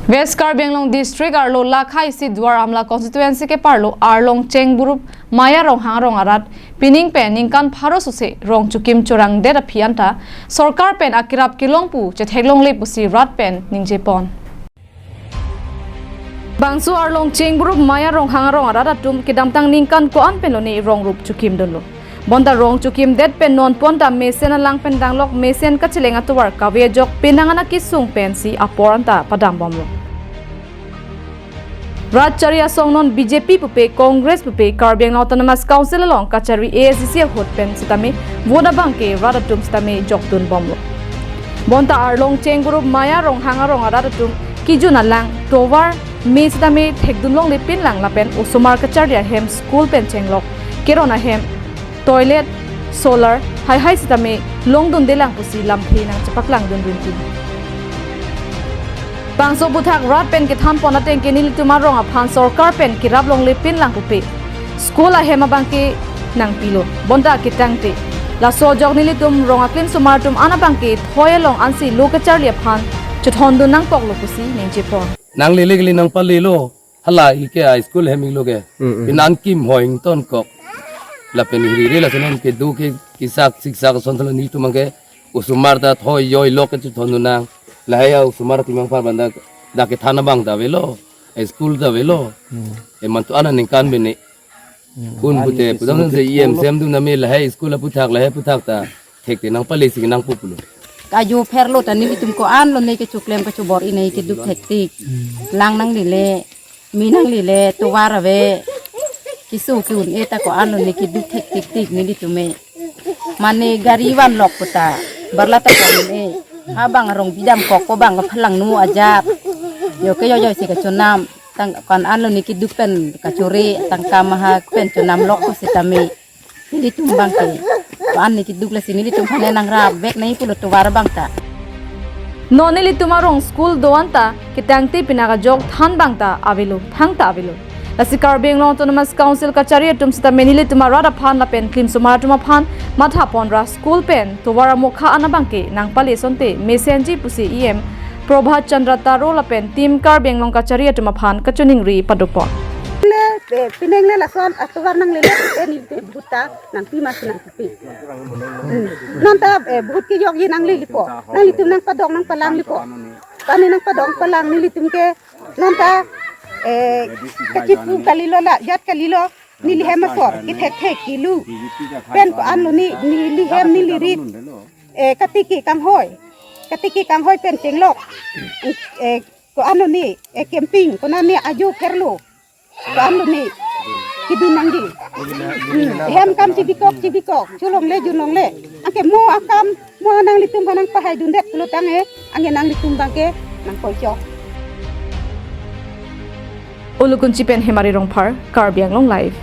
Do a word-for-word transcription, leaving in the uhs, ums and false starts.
West Karbi Anglong District arlo Lakha isi Duar Amla Constituency keparlo Arlong Chengburup Maya Ronghang arong arat pining pen ningkan pharo sose rong chokim chorangdet aphi anta sorkar pen akirap kelong pu chetheklongle pusi rat pen ningjepon. Bangso Arlong Chengburup Maya Ronghang arong arat atum kedamtang ningkan ko-an pen lone rong rup chokimdunlo. Bonta rong chokimdet pen non ponta mesen alang pen danglok mesen kacheleng atovar kave ajok penang ana kesung pensi apor anta padambomlo. Rat chari asong non B J P pupe, Congress pupe, Karbi Anglong Autonomous Council along kachari A S D C ahut pen sitame vote abangke rat atum sitame jokdunbomlo. Bonta Arlong Chengburup Maya Ronghang arong arat atum kejun alang, tovar, me sitame thekdunlongle pinlang lapen osomar kacharli ahem school pen chenglok, keron ahem, toilet, solar, haihai sitame longdundelang pusi lamthe nangchepaklangdun rinti. Bangso aphuthak rat pen kethanpon atengke nelitum arong aphan sorkar pen kiraplongle pinlang pupe school ahem abangke nangpilo. Bonta ketangte laso ajok nelitum rong aklimsomar atum an abangke thoi along ansi lo kacharli aphan chethondun nangkoklo pusi ningjepon. Nanglele kali nangpalelo. Hala ike a school hem iklo ke. Mm, mm. Pinan kim hoi ingtonkok. Lapen hiriri lason hem kedo ke kisak siksak ason thalo nelitum abangke osomar ta thoi joi lok ke chethondun nang. Lahai a osomar kimang par banda dak kethan abang ta avelo. A school ta avelo. Mm. Eman to ana ningkan bene. Mm. Un pute pudam se E M sem dum name lahai school aphuthak lahai aphuthak ta thekte nangpale si nangpu pulo. Kaju pherlo ta nelitum ko-an lone kechoklem kachobor-i nai keduk thektik. Mm. Lang nanglele, me nanglele, tovar ave, keso ke-un-e ta ko-an lone keduk thektiktik nelitum me. Mane gari vanlok puta, barla ta ko-an un-e. Abang arong bidamkok ko bang kaphalangno ajat. Jo ke jo jo si kachonam. Tang ko-an lone keduk pen kachore, tangka maha pen chonamlok ko sitame. Nelitum abangke. Ko-an ne keduk lasi nelitum aphan nangrap vek nai pulo tovar abang ta. Non nelitum arong school do-an ta ketangte pinak ajok than abang ta avelo, thangta avelo. Lasi Karbi Anglong Autonomous Council kachari atum sitame nelitum arat aphan lapen klimsomar atum aphan mathaponra school pen tovar amokha an abangke nangpale asonte mesenji pusi E M Prabhat Chandra Taro lapen Team Karbi Anglong kachari atum aphan kachiningri padopon. Le, eh, pinengle lason atovar nanglele, eh, nelitum vote ta nangpi ma si nangpipe. Hmm. Non ta, eh, vote kejokji nanglelepo. Nanglitum nangpadong nangpalang lepo. Kani nangpadong palang nelitum ke. Non ta, eh, kachipu kalilo la, jat kalilo. Neli hem asor, kethekthek kilu. Pen ko-an lone, neli hem neli rit. Eh, katiki kanghoi. Katiki kanghoi pen chenglok. Eh, ko-an lone, eh, camping, ko-an lone ajo pherlo. Ko-an lone, kedun nangji. Hmm, hem kam chibikok, chibikok, cholongle, junlongle. Anke mo akam, mo nanglitum aphan nangpahaidundet pulo tangte, anke nanglitum abangke nangkoichok. Ulukunchi pen Hemari Rongphar, Karbi Anglong Live.